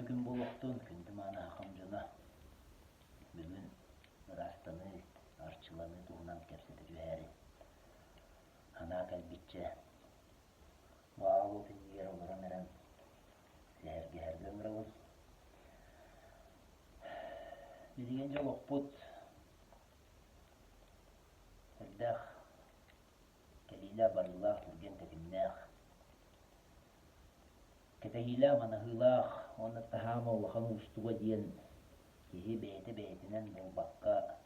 Үтүө күн буолуохтун, күндү мааны сахам дьоно. Бүгүн ыраастаныы, арчыланыы туһунан кэпсэтэ түһээри санаа кэлбиччэ, баал уот иннигэр олорон эрэн сэһэргэһэргэ ыҥырабын. Билигин дьэ олохпут элбэх кэлиилээх-барыылаах, түргэн тэтимнээх Кэтэһиилээх-манаһыылаах уонна таһаама улахан уустуга диэн киһи бэйэтэ бэйэтинэн буолбакка,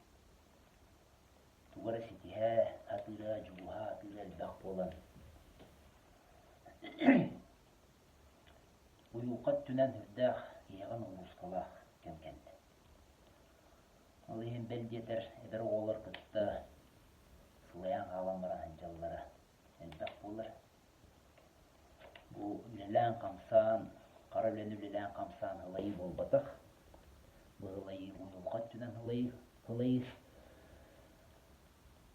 тугу эрэ ситиһэ сатыыра, дьулуһа сатыыра элбэх буолан, уйулҕа өттүнэн сүрдээх киһиэхэ ноҕуруускалаах кэм кэллэ. Ол иһин бэл диэтэр эдэр оҕолор кытта сылайан хаалан баран сылдьаллара элбэх буолар. Бу үлэлээн-хамсаан, хара үлэни үлэлээн-хамсаан ылайыы буолбатах. Бу ылайыы уйулҕа өттүнэн ылайыы, ылайыы.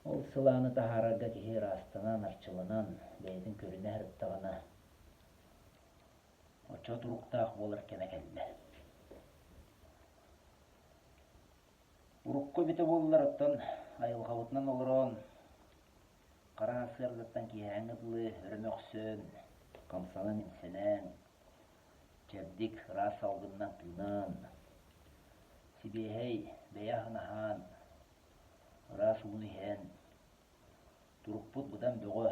Ол сылааны таһаарарга киһи ыраастанан, арчыланан, бэйэтин көрүнэ сырыттаҕына, оччо туруктаах буолар кэмэ кэллэ. Урукку эбитэ буоллар, оттон айылҕабытынан олорон, Хара сарсыардаттан киэһээҥҥи дылы өрө мөхсөн, хамсанан-имсэнэн, чэбдик, ыраас салгынынан тыынан, сибиэһэй бэйэ аһын аһаан, ыраас ууну иһэн, турукпут быдан бөҕө,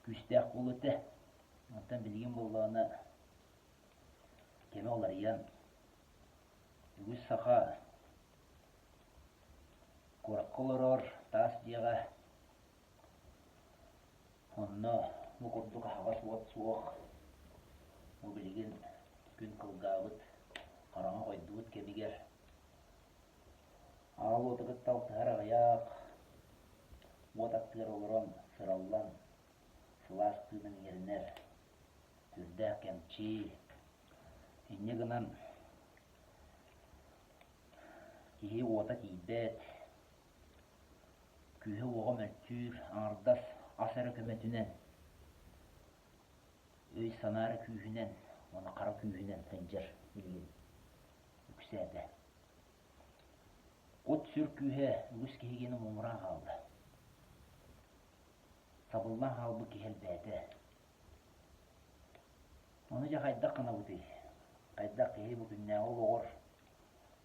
күүстээх буолуо этэ. Оттон билигин буоллаҕына кэмэ уларыйан, үгүс саха Куоракка олорор таас дьиэҕэ онно бу курдук аһаҕас уот суох. Бу билигин күн кылгаабыт, хараҥа хойдубут кэмигэр аал уоту кытта алтыһар аҕыйах, уот аттыгар олорон сыраллан, сылаас тыынын иҥэринэр сүрдээх кэмчи. Инньэ гынан Киһи уота тиийбэт, күүһэ-уоҕа мөлтүүр, аҥардас ас эрэ көмөтүнэн, өй-санаа эрэ күүһүнэн уонна хара күүһүнэн сылдьар билигин үксээтэ. Кут-сүр күүһэ үгүс киһигини муҥураан хаалла. Сабыллан хаалбыт киһи элбээтэ. Ону дьэ хайдах гынабытый? Хайдах киһи бу күннээҕи олоҕор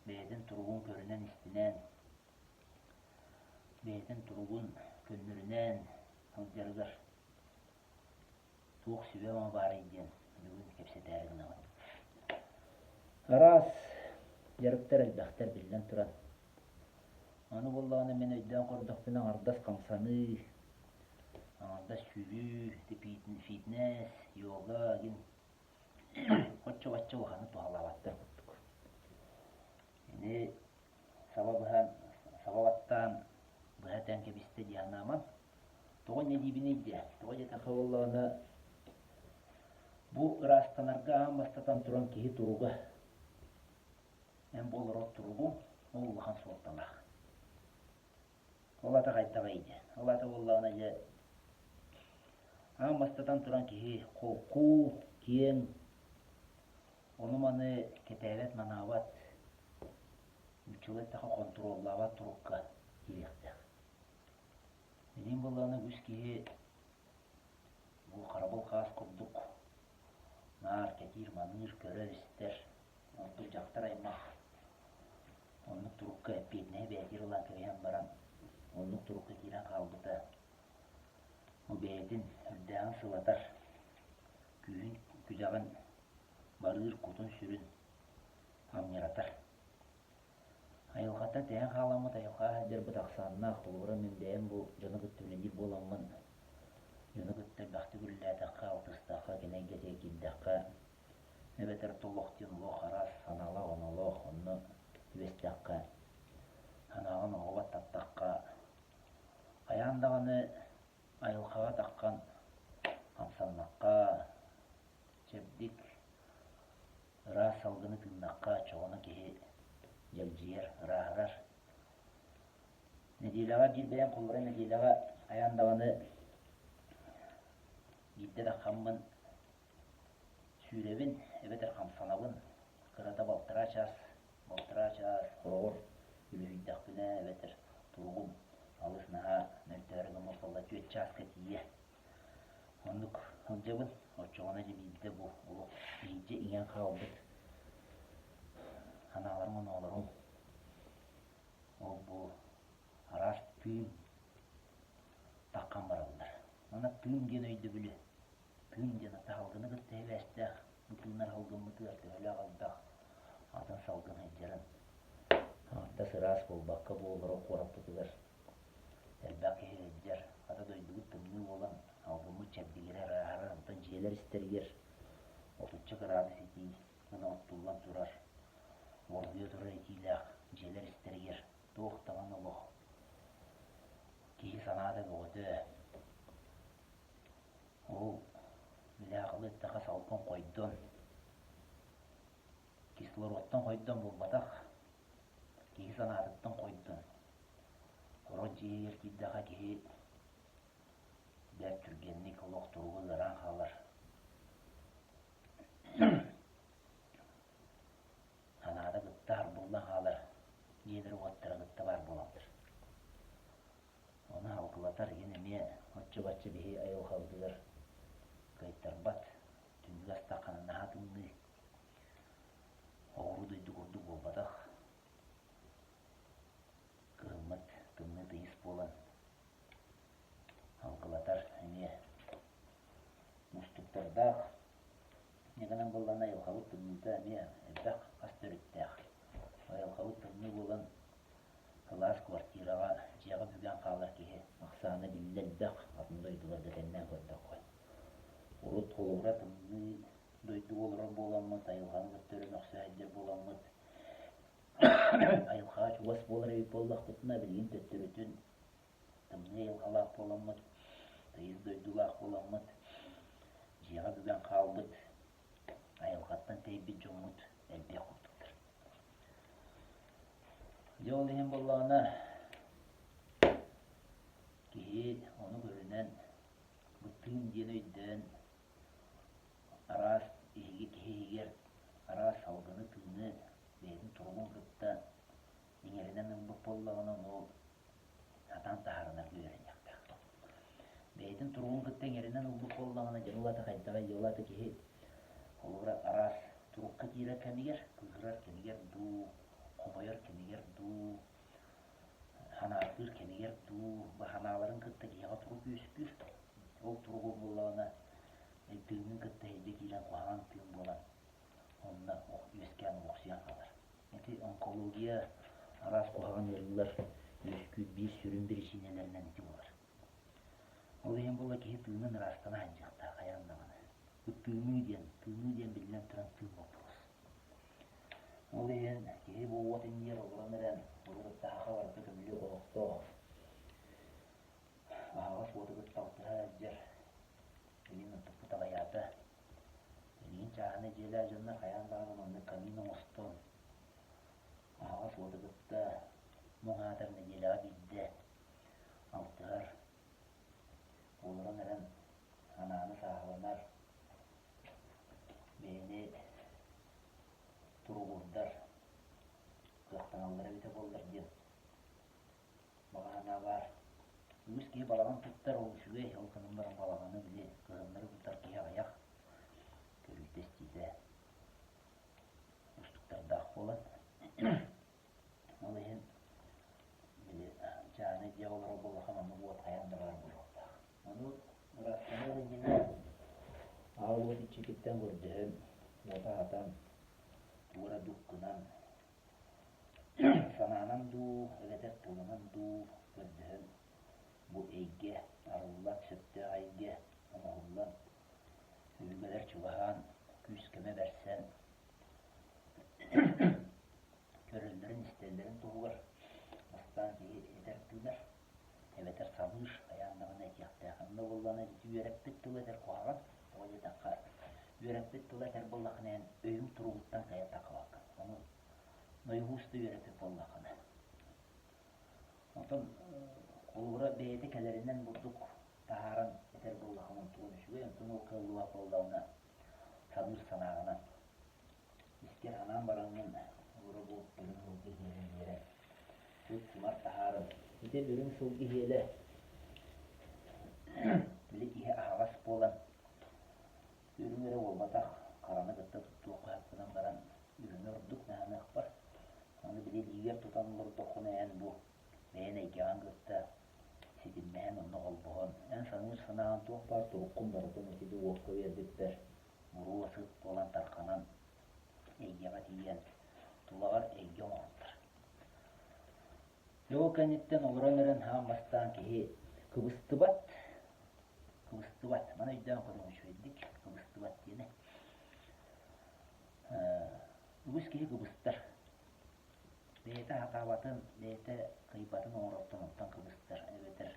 бэйэтин туругун көрүнэн-истинэн, бэйэтин туругун көннөрүнэн сылдьарыгар туох сүбэ-ама баарый диэн бүгүн кэпсэтээри гынабын. Араас дьарыктар элбэхтэр биллэн туран. Аны буоллаҕына мин өйдөөн көрдөхпүнэ аҥардас хамсаныы, аҥардас сүүрүү, фитнес, йога диэн оччо-бачча улаханы туһалаабаттар курдук. Ини саба быһан, саба баттаан быһа этэн кэбистэ дии санааман. Тоҕо инньэ диибиний диэ? Тоҕо диэтэххэ буоллаҕына бу ыраастанарга аан бастатан туран киһи туруга эн бу олорор туругуҥ ол улахан суолталаах. Ол аата хайдаҕый диэн. Ол аата буоллаҕына дьэ аан бастатан туран киһи холку, киэҥ, ону-маны кэтээбэт-манаабат, нууччалыы эттэххэ хонтуруоллаабат турукка киириэхтээх. Билигин буоллаҕына үгүс киһи бу харабыл хаас курдук наар кэтиир-маныыр, көрөр-истэр, ордук дьахтар аймах Оннук турукка эппиэтинэһи бэйэтигэр ылан кэбиһэн баран, оннук турукка киирэн хаалбыта бу бэйэтин үрдээҕин сылатар, күүһүн күдэҕин барыыр кутун-сүрүн амньыратар. Айылҕаттан тэйэн хааламмыт айылҕа сылдьарбыт ахсааннаах, холобура мин бэйэм бу дьону кытта үлэлиир буоламмын, дьону кытта элбэхтик үлэлээтэххэ, алтыстахха, кини эйгэтигэр киирдэххэ, Эбэтэр толох диэн олох араас санаалаах-оноолоох, онно түбэстэххэ, санааҕын оҕо баттаттахха, хайаан даҕаны айылҕаҕа таххан хамсаннахха, чэбдик, ыраас салгыны тыыннахха, чоҕоно киһи дьэгдьийэр, ырааһырар. Нэдиэлэҕэ биир бэйэм холобура нэдиэлэҕэ хайаан даҕаны биирдэ таххаммын Сүүрэбин, Эбэтэр хамсанабын, кырата балтараа чаас, балтараа чаас хороҕор үлүһүйдэхпинэ эбэтэр туругум алыс наһаа мөлтөөрү гыммыт буолла түөрт чааска тиийэ. Оннук сылдьабын. Оччоҕуна дьэ биирдэ бу олох иһирдьэ иҥэн хаалбыт санааларым-оноолорум ол бу араас тыын таххан бараллар. Манна тыын диэн өйдөбүлү, тыын диэн ата салгыны кытта сибээстээх, бу тыынар салгыммытыгар төһөлөөх элбэх атын салгын сылдьарын аҥардас ыраас буолбакка бу олорор куораппытыгар элбэх киһи сылдьар. Хата дойдубут тымныы буолан салгыммыт чэбдигирэр, ырааһырар, онтон дьиэлэр истэригэр отучча кыраадыс итии гына оттуллан турар, оргуйа турар итиилээх дьиэлэр истэригэр туох даҕаны олох киһи санаата бөҕөтө. Ол били эттэххэ салгын хойдон, кислородтан хойдон буолбатах, киһи санаатыттан хойдон. Сорох дьиэтигэр киирдэххэ киһи бэрт түргэнник олох туруга ыараан хаалар. Санаата кытта харбыллан хаалар, дьиэлэрэ-уоттара кытта баар буолаллар. Ону халкылатар игин эмиэ оччо-бачча биһи айылҕабытыгар кыайтарбат, түннүк астаххына наһаа тымныы, оҕуруу дойду курдук буолбатах. Кыһыммыт тымныы тыйыс буолан халкылатар эмиэ уустуктардаах. Инньэ гынан буоллаҕына айылҕабыт тымныыта эмиэ элбэх хас төрүттээх. Айылҕабыт тымныы буолан кылаас квартираҕа дьиэҕэ бүгэн хаалар киһи ахсаана биллэ элбэх атын дойдуларга тэҥнээн көрдөххө. Урут холобура тымныы дойдуга олорор буоламмыт, айылҕаны кытта өрө мөхсө сылдьар буоламмыт, айылҕаҕа чугас буолар эбит буоллахпытына, билигин төттөрүтүн тымныы айылҕалаах буоламмыт, тыйыс дойдулаах буоламмыт, дьиэҕэ бүгэн хаалбыт, айылҕаттан тэйбит дьоммут элбэх курдуктар. Дьэ ол иһин буоллаҕына киһи ону көрүнэн бу тыын диэн өйдөөн араас иһиги киһи иһигэр араас салгыны тыыны бэйэтин туругун кытта иҥэринэн ылбыт буоллаҕына ону сатаан таһаарынарга үөрэниэхтээх. Бэйэтин туругун кытта иҥэринэн ылбыт буоллаҕына, дьон улаата хайдаҕый, дьэ улаата киһи холобура араас турукка киирэр кэмигэр, кыыһырар кэмигэр дуу, хомойор кэмигэр дуу, санаалыыр кэмигэр дуу, бу санааларын кытта киһиэхэ турук үөскүүр. Ол туругу буоллаҕына, тыынын кытта эйгэ киирэн куһаҕан тыын буолан онно үөскээн олохсуйан хаалар. Ити онкология араас куһаҕан ыарыылар үөскүүр биир сүрүн биричиинэлэринэн ити буолар. Ол иһин буолла киһи тыынын ыраастана сылдьыахтаах хайаан даҕаны. Бу тыыныы диэн, тыыныы диэн биллэн туран тыын боппуруос. Ол иһин киһи бу уот иннигэр олорон эрэн урут саха барыта көмүлүөк олохтоох аһаҕас уоту кытта алтыһа сылдьар билигин онтукпут аҕыйаата. Билигин чааһынай дьиэлээх дьоннор хайаан даҕаны маннык камин оҥостон, аһаҕас уоту кытта муҥ аатар нэдиэлэҕэ биирдэ алтыһар, олорон эрэн санааны сааһыланар, бэйэни туругурдар кыахтаналлара эбитэ буоллар диэн баҕа санаа баар. Үгүс киһи балаҕан туттар, ол үчүгэй, ол гынан баран балаҕаны били кыһыннары тутар киһи аҕыйах, көрүүтэ-истиитэ уустуктардаах буолан. Ол иһин били чааһынай дьиэҕэ олорор буоллахха маннык уот хайаан да баар буолуохтаах. Ону ыраастаныах иннинэ аал уот иччититтэн көрдөһөн, уота аһатан, тугу эрэ дук гынан Санаанан дуу, эбэтэр тылынан дуу көрдөһөн бу эйгэ арыллан, сөптөөх эйгэ оҥоһуллан, өбүгэлэр чугаһаан, күүс-көмө бэрсэн көрөллөрүн-истэллэрин туһугар бастаан киһи этэр-тыынар, эбэтэр саныыр, хайаан даҕаны этиэхтээх. Онно буоллаҕына ити үөрэппит тылы этэр куһаҕан, тоҕо диэтэххэ, үөрэппит тылы этэр буоллаххына эн өйүҥ туругуттан кыайан таххыбаккын. Ону нойуһуус да үөрэппит буоллаххына. Онтон холобура бэйэтэ кэлэринэн бурдук таһааран этэр буоллаххына онтугун үчүгэй, онтон ол кыаллыбат буоллаҕына саныыр санааҕынан. Искэр анаан бараҥҥын олоро бу үрүҥ сылгы иһиэлин биэрэн, сыт-сымар таһааран, ити үрүҥ сылгы иһиэлэ били киһи аһаҕас буолан, үрүҥ эрэ буолбатах, хараны кытта туттуохха сөп гынан баран, үрүҥү ордук наһаныахпар, аны били илиигэр тутан олордоххуна эн бу бэйэн эйгэҕин кытта ситимнэһэн онно холбоһон, эн саныыр санааҕын туох баар туруккун барытын ити уокка биэрбиппэр буруо сыт буолан тарханан эйгэҕэ тиийэн тулаҕар эйгэ оҥоһуллар. Дьэ ол кэнниттэн олорон эрэн аан бастаан киһи кыбыстыбат, кыбыстыбат, маны өйдөөн көрүҥ үчүгэйдик, кыбыстыбат диэни. Үгүс киһи кыбыстар. Бэйэтэ сатаабатын, бэйэтэ кыайбатын оҥорортон онтон кыбыстар эбэтэр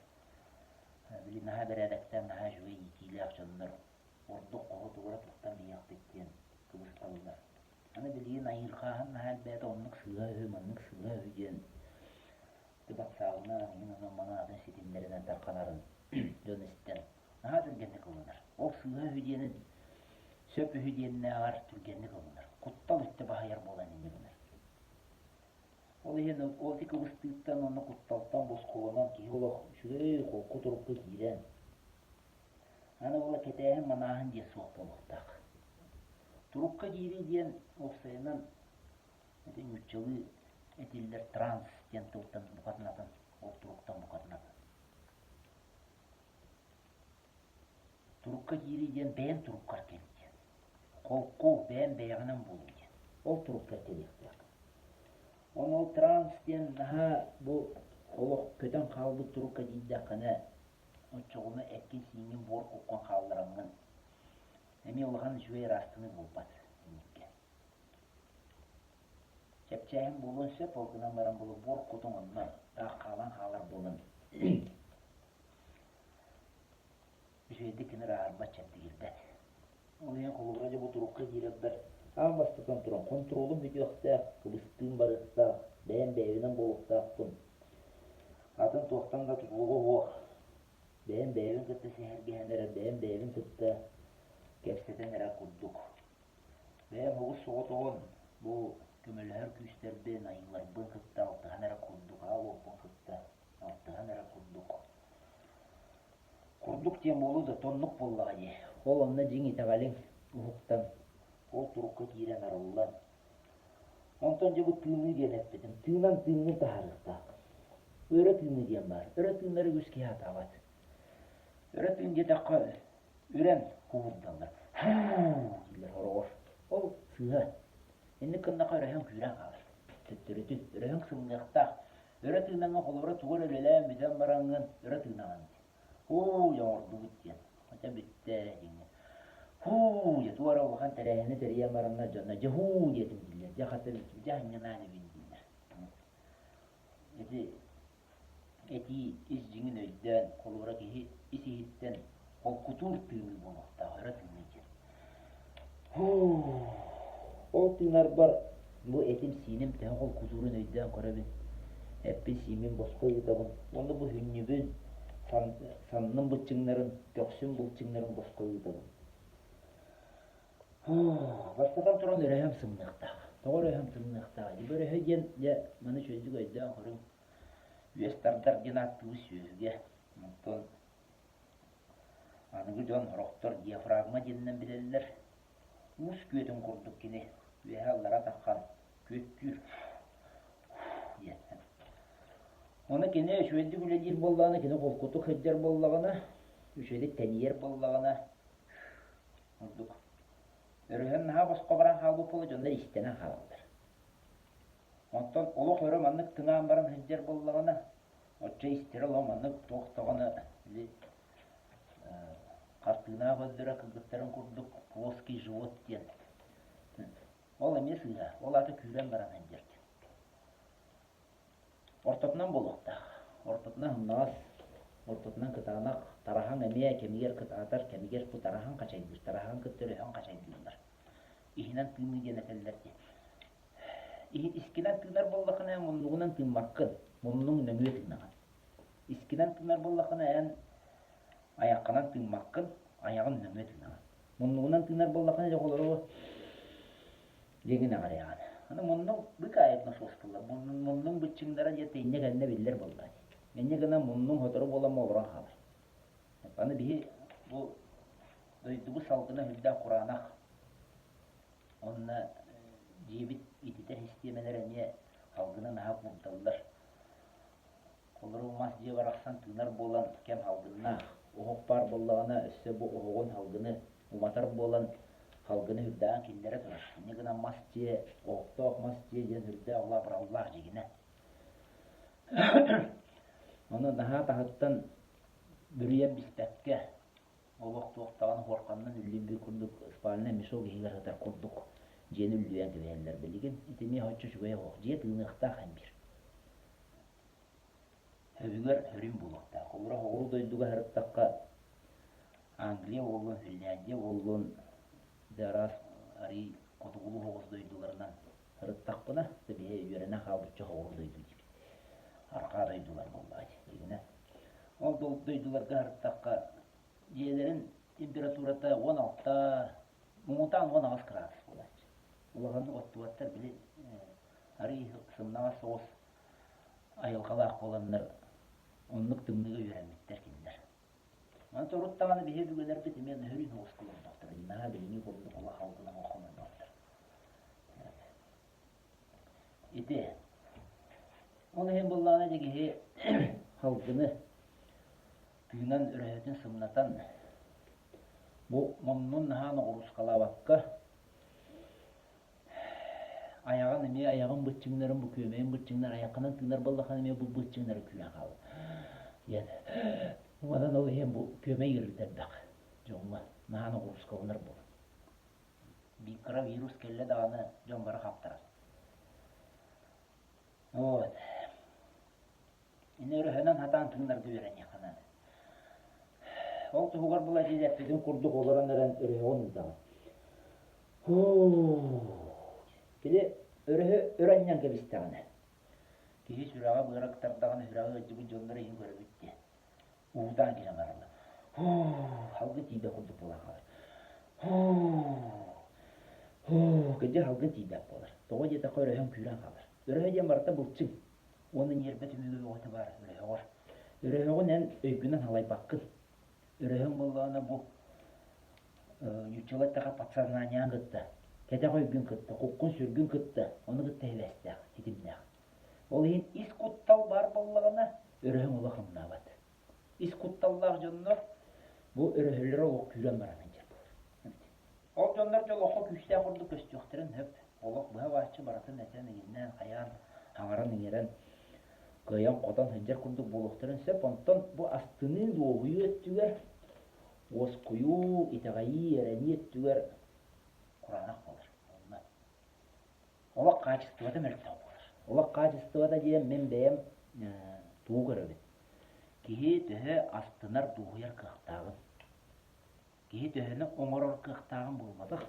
били наһаа бэрээдэктээх, наһаа үчүгэй иитиилээх дьоннор ордук хоһу тугура туттан биһиэхпит диэн кыбысталлар. Аны билигин айыырхааһын наһаа элбээтэ, оннук сыыһа үһү, маннык сыыһа үһү диэн ити батсаабынан, иһин онон манан атын ситимнэринэн тарханарын дьон истэн наһаа түргэнник ылынар. Ол сыыһа үһү диэнин сөп үһү диэннээҕэр түргэнник ылынар. Куттал өттө баһыйар буолан инньэ гынар. Ол иһин ол ити кыбыстыыттан уонна кутталтан босхолонон киһи олох үчүгэй холку турукка киирэн Аны буола кэтээһин манааһын диэн суох буолуохтаах. Турукка киирии диэн уопсайынан ити нууччалыы этиллэр транс диэн тылтан букатын атын, ол туруктан букатын атын. Турукка киирии диэн бэйэҥ туруккар кэл диэн. Холку, бэйэм бэйэҕинэн буолуу диэн. Ол туруккар кэлиэхтээх. Ону ол транс диэн наһаа бу олох көтөн хаалбыт турукка тиийдэххинэ Оччоҕуна эккин-сииҥҥин буор куккун хааллараҥҥын эмиэ улахан үчүгэй ыраастаныы буолбат инниккэ. Чэпчээһин буолуон сөп, ол гынан баран буолу буор кутуҥ онно таах хаалан хаалар буолан үчүгэйдик кини ырааһырбат, чэбдигирбэт. Ол иһин холобура дьэ бу турукка киирэрбэр аан бастатан туран хонтуруолум бүтүөхтээх, кыбыстыым барыахтаах, бэйэм бэйэбинэн буолуохтаахпын. Атын туохтан да тутулуга суох. Бэйэм бэйэбин кытта сэһэргэһэн эрэр, бэйэм бэйэбин кытта кэпсэтэн эрэр курдук. Бэйэм оҕус соҕотоҕун бу көмөлөһөр күүстэрбин, айыыларбын кытта алтыһан эрэр курдук, аал уоппун кытта алтыһан эрэр курдук. Курдук диэн буолуо да, тоннук буоллаҕа дии. Ол онно дьиҥ итэҕэлиҥ уһуктан, ол турукка киирэн арыллан. Онтон дьэ бу тыыныы диэн эппитим. Тыынан тыыҥҥын таһаарыахтаах. Өрө тыыныы диэн баар. Өрө тыынар үгүс киһи сатаабат. Өрө тыын диэтэххэ, үрэн куурдаллар. Һуу дииллэр хороҕор. Ол сыыһа. Инник гыннахха өрөһөҥ күүрэн хаалар. Төттөрүтүн өрөһөҥ сымныахтаах. Өрө тыынаҥҥын холобура тугу эрэ үлэлээн бүтэн бараҥҥын өрө тыынаҕын диэн. Һуу, дьэ оҥордубут диэн. Хотя бүттэ диҥҥэ. Һуу, дьэ туох эрэ улахан тэрээһини тэрийэн бараннар дьонно дьэ һуу диэтим дииллэр. Дьэ хата бүттүм, дьэ анньынаан эбин дииллэр. Ити этии ис дьиҥин өйдөөн, холобура киһи ис-иһиттэн холкутуур тыыныы буолуохтаах, өрө тыыныы диэн. Ол тыынарбар бу этим-сииним төһө холкутуурун өйдөөн көрөбүн, эппин-сииммин босхо ыытабын уонна бу сүнньүбүн, санным былчыҥнарын, көхсүм былчыҥнарын босхо ыытабын. Бастатан туран өрөһөм сымныахтаах. Тоҕо өрөһөм сымныахтаах? Бу өрөһө диэн дьэ маны үчүгэйдик өйдөөн көрүҥ. Үөс тардар диэн ааттыыбыт сүөһүгэ. Онтон Аныгы дьон сорохтор диафрагма диэнинэн билэллэр. Уус күөтүн курдук кини үөһэ-аллара таххан күөттүүр диэн. Ону кини үчүгэйдик үлэлиир буоллаҕына, кини холкутук сылдьар буоллаҕына, үчүгэйдик тэнийэр буоллаҕына, ордук өрүһэн наһаа босхо баран хаалбыт буола дьоннор истэнэн хаалаллар. Онтон олох өрө маннык тыҥаан баран сылдьар буоллаҕына, Оччо истэрэ олох маннык туох даҕаны били хартыынаҕа көрдөрө кыргыттарын курдук плоский живот диэн. Ол эмиэ сыыһа. Ол аата күүрэн баран сылдьар диэн. Ортотунан буолуохтаах. Ортотунан сымнаҕас, ортотунан кытаанах, тараһаҥ эмиэ кэмигэр кытаатар, кэмигэр бу тараһаҥ хачайдыыр, тараһаҥ кытта өрөһөҥ хачайдыыллар. Иһинэн тыыныы диэн этэллэр дии. Искинэн тыынар буоллаххына эн муннугунан тыыммаккын, муннуҥ нөҥүө тыынаҕын. Искинэн тыынар буоллаххына эн айаххынан тыыммаккын, айаҕын нөҥүө тыынаҕын. Муннугунан тыынар буоллаххына дьэ холобура. Диэҥин аҕарыйаҕын. Аны муннуҥ быыкаайык носуос буолла. Муннуҥ быччыҥнара диэн инньэ кэннэ биллэр буолла дии. Инньэ гынан муннуҥ сотору буолан олорон хаалар. Аны биһи бу дойдубут салгына сүрдээх кураанах. Уонна дьиэбит ититэр систиэмэлэрэ эмиэ салгыны наһаа куурдаллар. Олору мас дьиэ барахсан тыынар буолан кэм салгыннаах. Оһох баар буоллаҕына өссө бу оһоҕун салгыны уматар буолан салгыны үрдээҕин киллэрэ турар. Инньэ гынан мас дьиэ, оһохтоох мас дьиэ диэн үрдээх улаабыраллаах дьигинэ. Ону наһаа таһыттан бүрүйэн биспэккэ олох туох даҕаны хуорханынан үллүйбүт курдук спальнай мешок иһигэр сытар курдук дьиэни үллүйэн кэбиһэллэр билигин. Итини оччо үчүгэй оһох. Дьиэ тыыныахтаах эн биир. Өбүгэр өрүн буолуохтаах. Холобура, соҕуруу дойдуга сырыттахха, Англия буоллун, Финляндия буоллун, да араас арыый хотугулуу соҕус дойдуларынан сырыттахпына, биһи үөрэнэ хаалбычча соҕуруу дойду диибит. Арҕаа дойдулар буоллаҕа дии, дьиҥинэ. Ол дойдуларга сырыттахха, дьиэлэрин температурата 16, муҥутаан 18 градус буолааччы. Улаханнык оттубаттар, били арыый сымнаҕас соҕус айылҕалаах буоланнар оннук тымныыга үөрэммиттэр кинилэр. Маны урут даҕаны биһи өбүгэлэрбит эмиэ нөһүрүн оҕуска олордохтор. Наһаа билиҥҥи курдук улахан гынан хомойдохтор. Ити ол иһин буоллаҕына дьэ киһи халгыны тыынан өрөһөтүн сымнатан бу муннун наһаа ноҕуруускалаабакка Айаҕын эмиэ айаҕын быччыҥнарын бу күөмэйин быччыҥнар айаххынан тыынар буоллаххына эмиэ бу быччыҥнары күүрэн хаалар. Диэн уонан ол иһин бу күөмэй ыарыыта элбэх дьоҥҥо наһаа ноҕуруускаланар буолан. Микровирус кэллэ даҕаны дьон бары хаптарар. Вот. Ини өрөһөнөн сатаан тыынарга үөрэниэххэ наада. Ол туһугар була эппитин курдук олорон эрэн өрөһөҕүн ыытаҕын. Кини өрөһө өрө анньан кэбистэҕинэ, киһи сүрэҕэ быара кытардаҕына сүрэҕэ ыалдьыбыт дьоннор иһин көрөбүт диэн уһутаан киирэн бараллар. Халгын тиийбэт курдук буолан хаалар. Кырдьык халгын тиийбэт буолар. Тоҕо диэтэххэ өрөһөҥ күүрэн хаалар. Өрөһө диэн барыта былчыҥ. Уонна ньиэрбэ түмүгэ бөҕөтө баар өрөһөҕөр. Өрөһөҕүн эн өйгүнэн халайбаккын. Өрөһөҥ буоллаҕына бу нууччалыы эттэххэ подсознаниеҕын кытта, кэтэх өйгүн кытта, куккун-сүргүн кытта, ону кытта сибээстээх, ситимнээх. Ол иһин ис куттал баар буоллаҕына, өрөһөҥ олох хамнаабат. Ис кутталлаах дьоннор бу өрөһөлөрө олох күүрэн баран сылдьар буолар. Ол дьоннор дьэ олоххо күүстээх курдук көстүөхтэрин сөп. Олох быһа-бааччы барытын этэн, иҥиннээн, хайаан, хаҥаран-иҥэрэн, кыайан-хотон сылдьар курдук буолуохтарын сөп. Онтон бу астыныы, дуоһуйуу өттүгэр, уоскуйуу, итэҕэйии, эрэнии өттүгэр кураанах буолар. Онно олох хаачыстыбата мөлтөх буолар. Олох хаачыстыбата диэн мин бэйэм тугу көрөбүн? Киһи төһө астынар, дуоһуйар кыахтааҕын. Киһи төһөнү оҥорор кыахтааҕын буолбатах,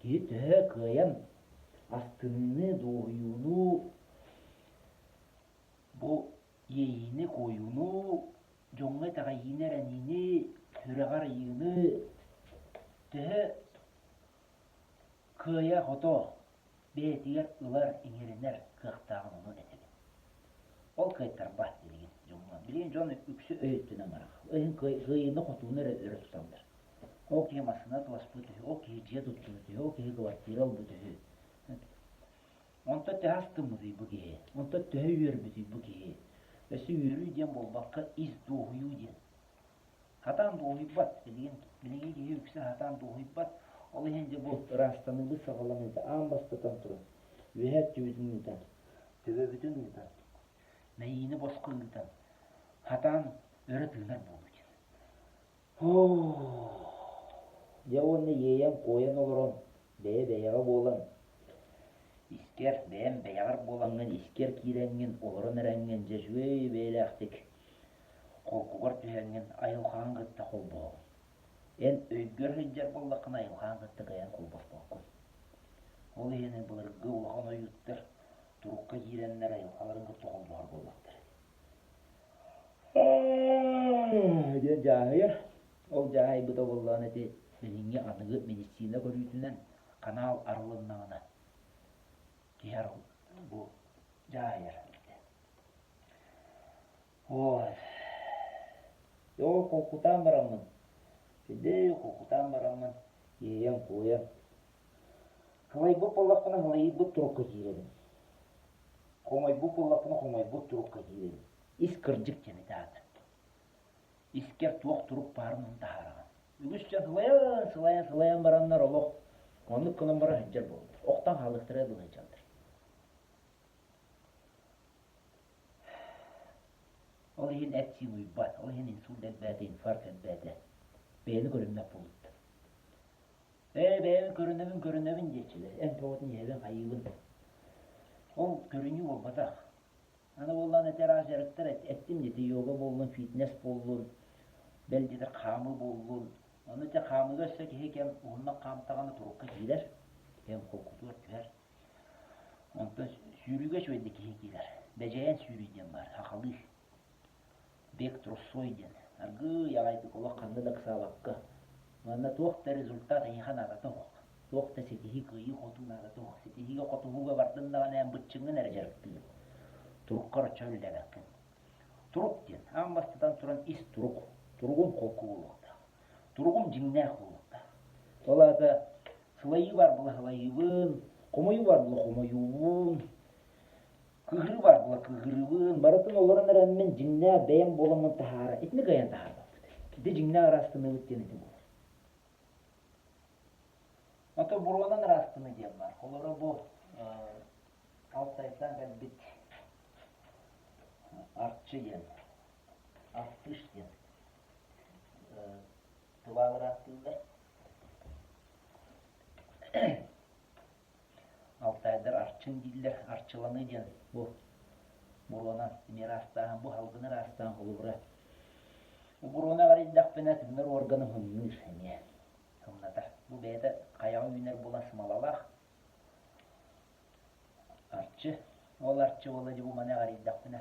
киһи төһө кыайан астыныыны, дуоһуйууну, бу иэйиини-куойууну, дьоҥҥо итэҕэйиини, эрэниини, сүрэҕи арыйыыны төһө кыайа-хото бэйэтигэр ылар, иҥэринэр кыахтааҕын ону этэбин. Ол кыайтарбат билигин дьоҥҥо. Билигин дьон үксэ өй өттүнэн барар. Өйүн кыайыыны-хотууну эрэ өрө туталлар. Ол киһи массыына туоспут үһү, ол киһи дьиэ туттубут үһү, ол киһи квартира ылбыт үһү. Онтон төһө астыммытый бу киһи? Онтон төһө үөрбүтүй бу киһи? Өссө үөрүү диэн буолбакка, ис дуоһуйуу диэн. Сатаан дуоһуйбат. Билигин билиҥҥи киһи үксэ сатаан дуоһуйбат. Ол иһин дьэ бу ыраастаныыбыт саҕаланыыта аан бастатан туран, үөһээ өттүбүтүн ыытан, төбөбүтүн ыытан, мэйиини босхо ыытан, сатаан өрө тыынар буолуу диэн. Дьэ уонна иэйэн-куойан олорон, бэйэ-бэйэҕэ буолан, искэр, бэйэм бэйэҕэр буолаҥҥын, искэр киирэҥҥин, олорон эрэҥҥин, дьэ үчүгэй бэйэлээхтик холкугар түһэҥҥин айылҕаҕын кытта холбоһоҕун. Эн өйгөр сылдьар буоллаххына айылҕаҕын кытта кыайан холбоспоккун. Ол иһин былыргы улахан ойууттар турукка киирэннэр айылҕаларын кытта холбоһор буоллахтара. Диэн дьааһыйар. Ол дьааһыйбыта буоллаҕына ити билиҥҥи аныгы медицина көрүүтүнэн канал арылыннаҕына. Киһи бу дьаһайар. Вот. Ол холкутаан бараммын, сидей холкутаан бараммын, иэйэн-куойан, сылайбыт буоллахпына сылайбыт турукка киирэбин. Хомойбут буоллахпына хомойбут турукка киирэбин. Ис кырдьык диэн ити аата. Искэр туох турук баарын ону таһаараҕын. Үгүс дьон сылайан, сылайан, сылайан бараннар олох оннук гынан баран сылдьар буолаллар. Охтон хаалыахтара дылы сылдьаллар. Ол иһин эт-сиин уйбат, ол иһин инсульт элбээтэ, инфаркт элбээтэ. Бэйэни көрүммэт буолбуттар. Ээ, бэйэбин көрүнэбин, көрүнэбин диэччилэр. Эн тоҕотун иһэбин, хайыыбын. Ол көрүнүү буолбатах. Аны буоллаан эти араас дьарыктар эттим дии, йога буоллун, фитнес буоллун, бэл диэтэр хаамыы буоллун. Ону ити хаамыыга өссө киһи кэм уһуннук хаамтаҕына турукка киирэр, кэм холкутугар түһэр. Онтон сүүрүүгэ үчүгэйдик киһи киирэр. Бэдьэйэн сүүрүү диэн баар, сахалыы. Бег трусой диэн. Аргыый аҕайдык олох ханна да ыксаабакка. Манна туох да результат эйиэхэ наадата суох. Туох да ситиһии, кыайыы-хотуу наадата суох. Ситиһиигэ хотуһууга бардын даҕаны эн быччыҥҥын эрэ дьарыктыыр. Туруккар оччо үлэлээбэккин. Турук диэн аан бастатан туран ис турук. Туругум холку буолуохтаах. Туругум дьиҥнээх буолуохтаах. Ол аата сылайыы баар буола сылайыыбын, хомойуу баар буола хомойуубун, кыыһырыы баар буола кыыһырыыбын, барытын олорон эрэммин дьиҥнээх бэйэм буоламмын таһаара, итини кыайан таһаарбаппыт. Ити дьиҥнээх ыраастаныыбыт диэн ити буолар. Ото буруонан ыраастаныы диэн баар. Холоро бу Алтайтан кэлбит Арчы диэн, Артыш диэн тылаалар ааттыыллар. Алтайдар арчын дииллэр, арчыланыы диэн бу буруонан эмиэ ыраастааһын, бу салгыны ыраастаан холобура. Бу буруону аҕарыйдахпына тыынар органым һымныыр эмиэ, һымнатар. Бу бэйэтэ хайаҕа үүнэр буолан сымалалаах арчы. Ол арчы буола дьэ бу маны аҕарыйдахпына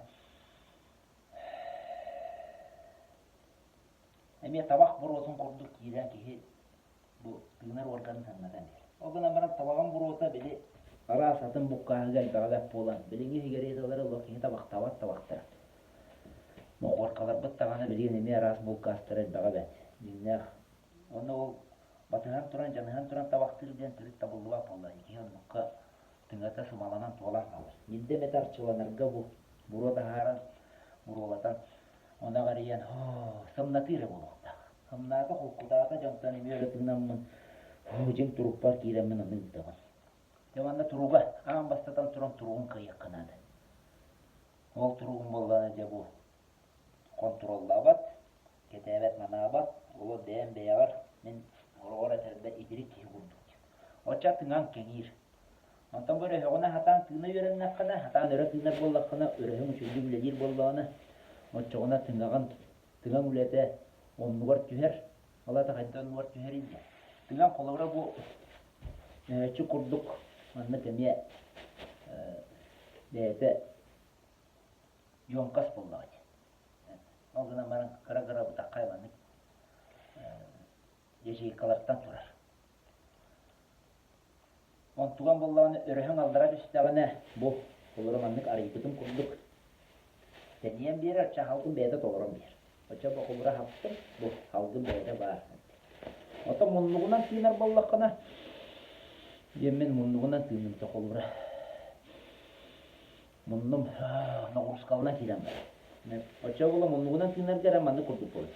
Эмиэ табах буруотун курдук киирэн киһи бу тыынар уорганын сымнатан иһэр. Ол гынан баран табаҕын буруота били араас атын буккааһыга элбэҕэ бэрт буолан, билиҥҥи сигареталары олох киһи табахтаабат табахтара. Мохуоркаларбыт даҕаны билигин эмиэ араас булкаастара элбэҕэ бэрт. Дьиҥнээх. Уонна ол батыһан туран, дьаныһан туран табахтыыр диэн төрүт табыллыбат буолла. Киһи оннукка тыҥата сымаланан туолан хаалар. Биирдэ эмэтэ арчыланарга бу буруо таһааран, буруолатан Ону аҕарыйан, сымнатыы эрэ буолуохтаах. Сымнаата, холкутаата дьонтон эмиэ өрө тыынаммын, дьиҥ турукпар киирэммин ону ыытабын. Дьэ манна туруга, аан бастатан туран туругун кыайыахха наада. Ол туругун буоллаҕына дьэ бу хонтуруоллаабат, кэтээбэт-манаабат, олор бэйэм бэйэҕэр мин хороҕор этэрбэр итирик киһи курдук. Оччо тыҥаҥ кэҥиир. Онтон бу өрөһөҕүнэ сатаан тыына үөрэннэххинэ, сатаан өрө тыынар буоллаххына, өрөһөҥ үчүгэйдик үлэлиир буоллаҕына, оччоҕуна тыҥаҕын, тыҥаҥ үлэтэ оннугар түһэр. Ол аата хайдах оннугар түһэрий диэн. Тыҥаҥ холобура бу мөһөөччүк курдук маннык эмиэ бэйэтэ ёмкас буоллаҕа дии. Ол гынан баран кыра-кыра бытаххай маннык ячейкалартан турар. Онтуган буоллаҕына өрөһөҥ аллара түстэҕинэ бу олору маннык арыйбытым курдук тэнийэн биэрэр, оччо халгын бэйэтэ толорон биэр. Оччо бокулура хаптым, бу халгын бэйэтэ баар. Оттон муннугунан тыынар буоллаххына, диэммин муннугунан тыынным холобура. Муннум ноҕуруускаланан киирэн барар. Оччо буола муннугунан тыынарга эрэ маннык курдук буолар.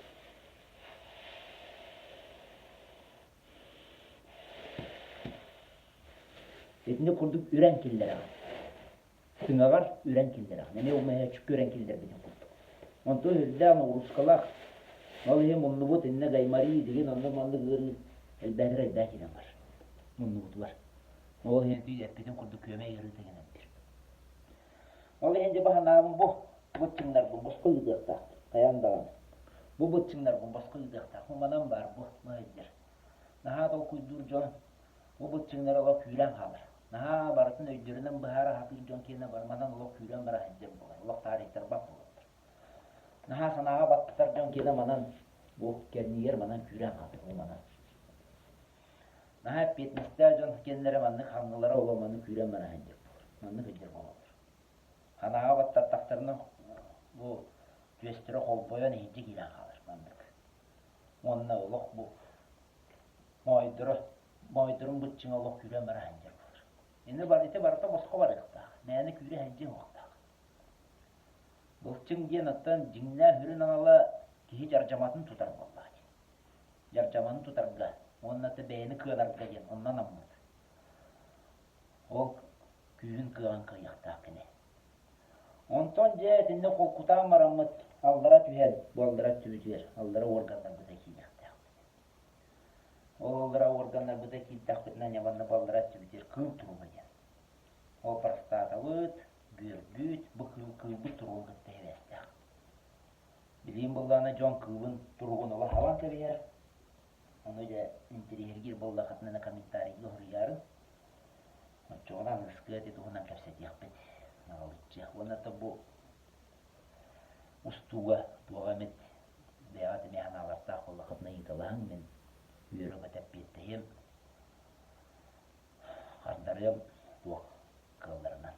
Итини курдук үрэн киллэрэҕин. Тыҥаҕар үрэн киллэрэҕин. Эмиэ умайааччыкка үрэн киллэрбитин курдук. Онтон үрдээх ноҕуруускалаах, ол иһин муннубут иннэ гаймории деген оннук-маннык ыарыы элбээтэр элбээн киирэн барар. Муннубутугар. Ол иһин түү эппитин курдук күөмэй ыарыыта гынан элбиир. Ол иһин дьэ баһанаабын бу быччыҥнарбын босхо ыытыахтаахпын. Хайаан даҕаны. Бу быччыҥнарбын босхо ыытыахтаахпын. Манан баар бу мыһайдар. Наһаа толкуйдуур дьон бу быччыҥнар олох күүрэн хаалар. Наһаа барытын өйдөрүнэн быһаара сатыыр дьон киэнэ барманан олох күүрэн бара сылдьар буолар. Олох таарыйтарбат буолаллар. Наһаа санааҕа баттатар дьон киэнэ манан бу кэрниигэр манан күүрэн хаалар бу манан. Наһаа эппиэтинэстээх дьон киэннэрэ маннык хаҥҥылара олох маны күүрэн бара сылдьар буолар. Маннык өйдөр буолаллар. Санааҕа баттаттахтарына бу түөстэрэ холбойон иһирдьэ киирэн хаалар маннык. Уонна олох бу моойдоро моойдорун быччыҥа олох күүрэн бара сылдьар буолар. Ини бар ити барыта босхо барыахтаах, мээнэ күүрэ сылдьыа суохтаах. Былчыҥ диэн оттон дьиҥнээх үрүн анала киһи дьардьаматын тутар буоллаҕа дии. Дьардьаманы тутарга уонна да бэйэни кыанарга диэн онно анаммыт. Ол күүһүн кыаҕын кыайыахтаах кини. Онтон дьэ итиннэ холкутаан бараммыт аллара түһэн, бу аллара өттүбүтүгэр аллара уорганнарбыта киириэхтээхпит. Ол аллара уорганнарбыта киирдэхпитинэ ньабанна бу аллара өттүбүтүгэр кыыл туруга диэн. Ол простатабыт, бүөрбүт, бу кыыл кыылбыт туругун кытта сибээстээх. Билигин буоллаҕына дьон кыылын туругун олох хабан кэбиһэр. Ону дьэ интэриэһиргиир буоллаххытына комментарийга суруйаарыҥ. Оччоҕуна аныгыскы ити туһунан кэпсэтиэхпит наҕылыччы. Уонна да бу устууга туох эмит бэйэҕит эмиэ санаалардаах буоллаххытына ыйыталаһыҥ, мин үөрэ-көтө эппиэттэһиэм, хардарыам туох кыалларынан.